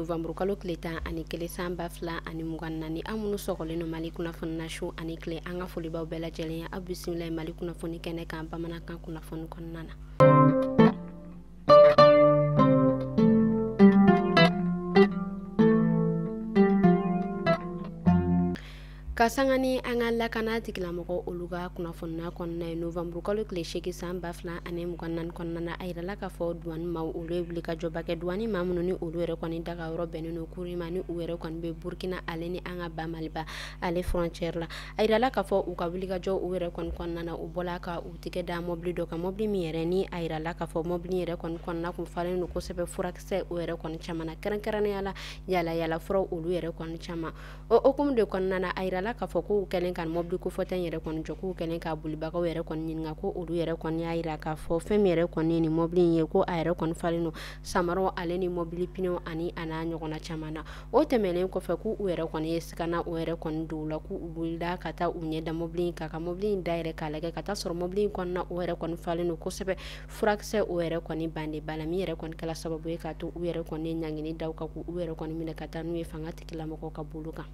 novembre kalo tile 11 san 2024. Aw minnu sɔgɔlen don Mali kunnafoni na su ani tile, an ka folibaw bɛɛ lajɛlen ye. Aw bisimila Mali kunnafoni kɛnɛ kan bamanankan kunnafoni kɔnɔna na. Ka sanga ni an ka lakana tigilamɔgɔ olu ka kunnafoniya kɔnɔna ye, novembre kalo tile 8 san 2024 kɔnɔna na, a yirala k'a fɔ douane maaw olu ye wulikajɔba kɛ. Douane maa minnu ni olu yɛrɛ kɔni daga yɔrɔ bɛnnen don Kurima, ni u yɛrɛ kɔni bɛ Burkina ale ni an ka ba Maliba ale frontière la. A yirala k'a fɔ u ka wulikajɔ u yɛrɛ kɔni kɔnɔna na, u bɔla ka u tigɛ da mɔbili dɔ kan, mɔbili min yɛrɛ ni a yirala k'a fɔ mɔbili yɛrɛ kɔni kɔnɔna kun falen don kosɛbɛ furakisɛ o yɛrɛ kɔni caman na, kɛrɛnkɛrɛnnenya la yala yala furaw olu yɛrɛ kɔni caman. O hukumu de kɔnɔna na, a yirala k'a fɔ k'u kɛlen ka mɔbili kofɔta in yɛrɛ kɔni jɔ, k'u kɛlen ka bolibagaw yɛrɛ kɔni ɲininka, ko olu yɛrɛ kɔni y'a yira k'a fɔ fɛn min yɛrɛ kɔni ye nin mɔbili in ye, ko a yɛrɛ kɔni falen don samaraw ale ni mɔbili pinɛw ani a n'a ɲɔgɔnna caman na. O tɛmɛnen kɔfɛ, k'u yɛrɛ kɔni ye sigana o yɛrɛ kɔni don u la, k'u wulila ka taa u ɲɛ da mɔbili in kan, ka mɔbili in dayɛlɛ k'a lajɛ, ka taa sɔrɔ mɔbili in kɔnɔna o yɛrɛ kɔni falen don kosɛbɛ furakisɛ o yɛrɛ kɔni bande ba la, min yɛrɛ kɔni kɛla sababu ye k'a to u yɛrɛ kɔni ɲangini da u kan, k'u yɛrɛ kɔni minɛ ka taa n'u ye fanga tigilamɔgɔw ka bolo kan.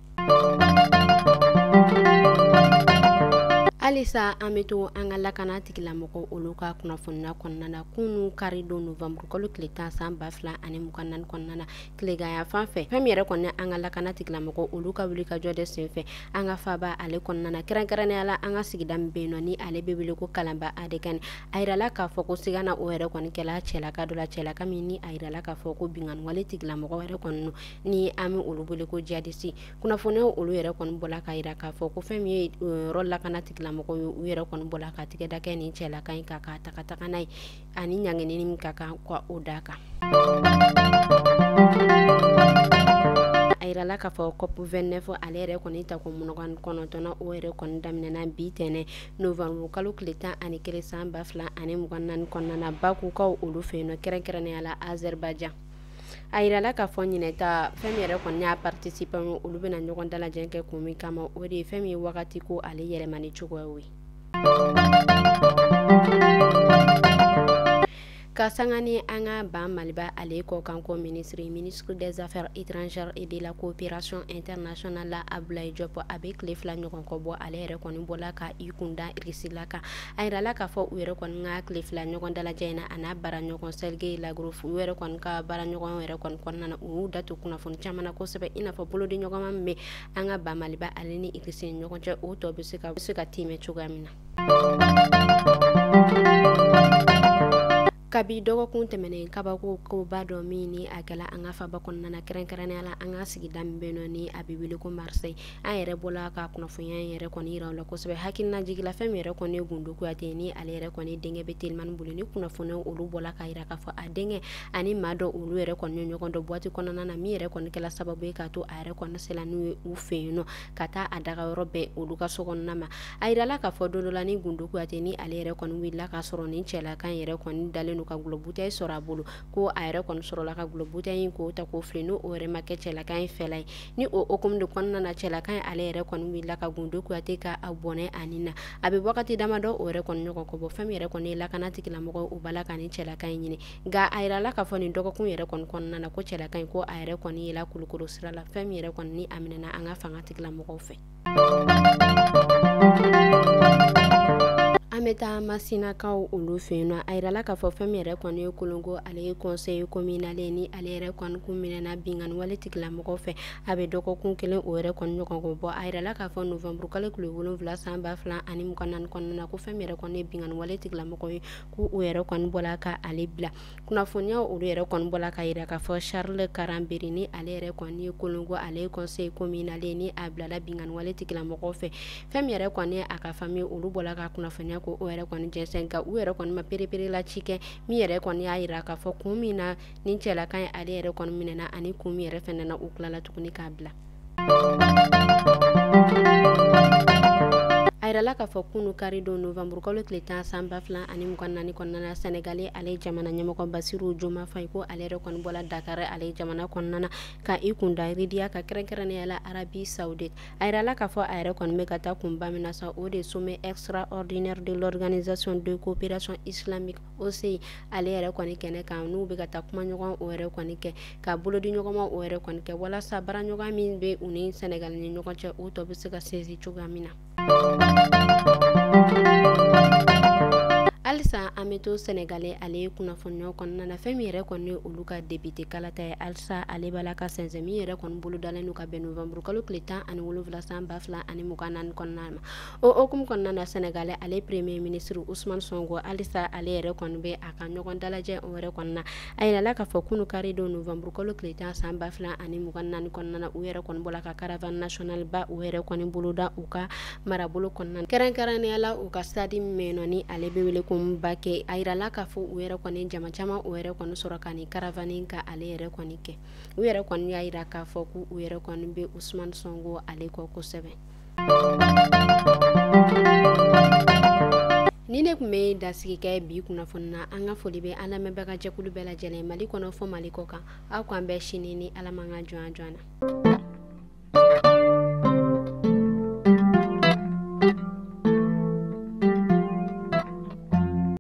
Halisa an bɛ to an ka lakana tigilamɔgɔw olu ka kunnafoniya kɔnɔna na. Kunun kari don novembre kalo tile 10 san 2024 kɔnɔna na, tileganya fan fɛ, fɛn min yɛrɛ kɔni an ka lakana tigilamɔgɔw olu ka wulikajɔ de senfɛ an ka faba ale kɔnɔna na, kɛrɛnkɛrɛnnenya la an ka sigida min bɛ yen nɔ ni ale bɛ wele ko Kalanba Adekani, a yirala k'a fɔ ko sigana o yɛrɛ kɔni kɛla cɛlaka dɔ la, cɛlaka min ni a yirala k'a fɔ ko binkanni wale tigilamɔgɔ yɛrɛ kɔni ni an bɛ olu wele ko jihadiste. Kunnafoniyaw olu yɛrɛ kɔni bɔla k'a yira k'a fɔ ko fɛn min ye yɔrɔ lakana tigilamɔgɔw ye, u yɛrɛ kɔni bɔla ka tigɛda kɛ nin cɛlaka in kan k'a ta ka taga n'a ye ani ɲangini min ka kan ka o d'a kan. A yirala k'a fɔ COP 29 ale yɛrɛ kɔni tako 29 o yɛrɛ kɔni daminɛna bi tɛnɛ novembre kalo tile 11 san 2024 kɔnɔna na, Bakukaw olu fɛ yen nɔ, kɛrɛnkɛrɛnnenya la Azerbaïdjan. A yirala k'a fɔ ɲinɛta fɛn min yɛrɛ kɔni y'a participant olu bɛna ɲɔgɔn dalajɛ kɛ kun min kama, o de ye fɛn min ye wagati ko ale yɛlɛmani cogoyaw ye. Ka sanga ni an ka ban Maliba ale kɔkanko minisiri, ministre des affaires étrangères et de la coopération internationale la, Abdoulaye Diop, a bɛ tile 2 ɲɔgɔn kɔ bɔ, ale yɛrɛ kɔni bɔla ka i kunda Russie kan. A yirala k'a fɔ u yɛrɛ kɔni ka tile 2 ɲɔgɔn dalajɛ in na, a n'a baara ɲɔgɔn Sergei Lavrov, u yɛrɛ kɔni ka baara ɲɔgɔn yɛrɛ kɔni kɔnɔna na, u y'u da to kunnafoni caman na kosɛbɛ, i n'a fɔ bolodiɲɔgɔnma min bɛ an ka ban Maliba ale ni Russie ni ɲɔgɔn cɛ, o tɔ bɛ se ka timɛ cogoya min na. Kabi dɔgɔkun tɛmɛnen, kabako koba dɔ min ni a kɛla an ka faba kɔnɔna na, kɛrɛnkɛrɛnnenya la an ka sigida min bɛ yen nɔ ni a bɛ wele ko Marseille, an yɛrɛ bɔla ka kunnafoniya in yɛrɛ kɔni yira u la kosɛbɛ. Hakilina jigila fɛn min yɛrɛ kɔni ye Gundo Kuyate ni ale yɛrɛ kɔni denkɛ bɛ telimani boli, ni kunnafoniyaw olu bɔla k'a yira k'a fɔ a denkɛ ani maa dɔ olu yɛrɛ kɔni ye ɲɔgɔn dɔn boîte kɔnɔna na, min yɛrɛ kɔni kɛla sababu ye k'a to a yɛrɛ kɔni sela n'u ye u fɛ yen nɔ ka taa a daga yɔrɔ bɛn olu ka so kɔnɔna ma. A yirala k'a fɔ don dɔ la ni Gundo Kuyate ni ale yɛrɛ kɔni wulila k'a sɔrɔ nin cɛlaka in yɛrɛ kɔni dalen ka gulɔ bouteille sɔrɔ a bolo, ko a yɛrɛ kɔni sɔrɔla ka gulɔ bouteille in k'o ta k'o fili, n'o yɛrɛ ma kɛ cɛlaka in fɛla ye. Ni o hukumu de kɔnɔna na, cɛlaka in ale yɛrɛ kɔni wulila ka Gundo Kuyate ka a bɔnɛ a nin na. A bɛ wagati damadɔ o yɛrɛ kɔni ɲɔgɔn kɔ bɔ, fɛn min yɛrɛ kɔni ye lakana tigilamɔgɔw u b'a la ka nin cɛlaka in ɲini. Nka a yirala k'a fɔ nin dɔgɔkun yɛrɛ kɔni kɔnɔna na ko cɛlaka in ko a yɛrɛ kɔni yela Kulukoro sira la, fɛn min yɛrɛ kɔni ni a minɛna an ka fanga tigilamɔgɔw fɛ. An bɛ taa Masinakaw olu fɛ yen nɔ. A yirala k'a fɔ fɛn min yɛrɛ kɔni ye Kolongo ale ye conseil communal ni ale yɛrɛ kɔni kun minɛna binkanni wale tigilamɔgɔw fɛ, a bɛ dɔgɔkun kelen o yɛrɛ kɔni ɲɔgɔn kɔ bɔ. A yirala k'a fɔ novembre kalo tile 7 san 2024 kɔnɔna na ko fɛn min yɛrɛ kɔni ye binkanni wale tigilamɔgɔw ye, k'u yɛrɛ kɔni bɔla ka ale bila. Kunnafoniyaw olu yɛrɛ kɔni bɔla k'a yira k'a fɔ Charles Karanberi ni ale yɛrɛ kɔni ye Kolongo ale ye conseil communal ni a bilala binkanni wale tigilamɔgɔw fɛ, fɛn min yɛrɛ kɔni ye a ka famille olu bɔla ka kunnafoniya ko o yɛrɛ kɔni jɛnsɛn, nka u yɛrɛ kɔni ma perepere la ci kɛ min yɛrɛ kɔni y'a yira k'a fɔ kun min na nin cɛlaka in ale yɛrɛ kɔni minɛna ani kun min yɛrɛ fɛnɛ na u tilala tuguni k'a bila. A yirala k'a fɔ kunu kari don novembre kalo tile 10 san 2024 kɔnɔna na, Senegali ale jamana ɲɛmɔgɔ Basiru Joma Faye ko ale yɛrɛ kɔni bɔla Dakar ale jamana kɔnɔna na ka i kunda Ridiya ka kɛrɛnkɛrɛnnenya la Arabie Saoudite. A yirala k'a fɔ a yɛrɛ kɔni bɛ ka taa kunba min na sa, o de sommet extraordinaire de l'organisation de coopération islamique OCI ale yɛrɛ kɔni kɛnɛ kan, n'u bɛ ka taa kumaɲɔgɔn o yɛrɛ kɔni kɛ ka bolodi ɲɔgɔnma o yɛrɛ kɔni kɛ walasa baaraɲɔgɔn min bɛ u ni Senegal ni ɲɔgɔn cɛ, o tɔ bɛ se ka sinsin cogoya min na. Halisa an bɛ to Senegal ale kunnafoniyaw kɔnɔna na, fɛn min yɛrɛ kɔni olu ka député kalata ye, halisa ale b'a la ka sɛnsɛn min yɛrɛ kɔni bolodalen don ka bɛn novembre kalo tile 17 san 2024 kɔnɔna ma. O hukumu kɔnɔna na, Senegal ale premier ministre Ousmane Sonko halisa ale yɛrɛ kɔni bɛ a ka ɲɔgɔn dalajɛ o yɛrɛ kɔnɔna. A yirala k'a fɔ kunu kari don novembre kalo tile 10 san 2024 kɔnɔna na, u yɛrɛ kɔni bɔla ka caravane nationale ba u yɛrɛ kɔni boloda u ka marabolo kɔnɔna, kɛrɛnkɛrɛnnenya la u ka stade min nɔ ni ale bɛ wele ko Mbake. A yirala k'a fɔ u yɛrɛ kɔni jama caman o yɛrɛ kɔni sɔrɔ ka nin caravane ka ale yɛrɛ kɔni kɛ. U yɛrɛ kɔni y'a yira k'a fɔ k'u yɛrɛ kɔni bɛ Ousmane Sonko ale kɔ kosɛbɛ. Ni ne tun bɛ dasigi kɛ bi kunnafoni na, an ka foli bɛ an lamɛnbaga jɛkulu bɛɛ lajɛlen Mali kɔnɔ fɔ Mali kɔ kan. Aw k'an bɛn sini ni Ala m'an ka jɔn jɔn na.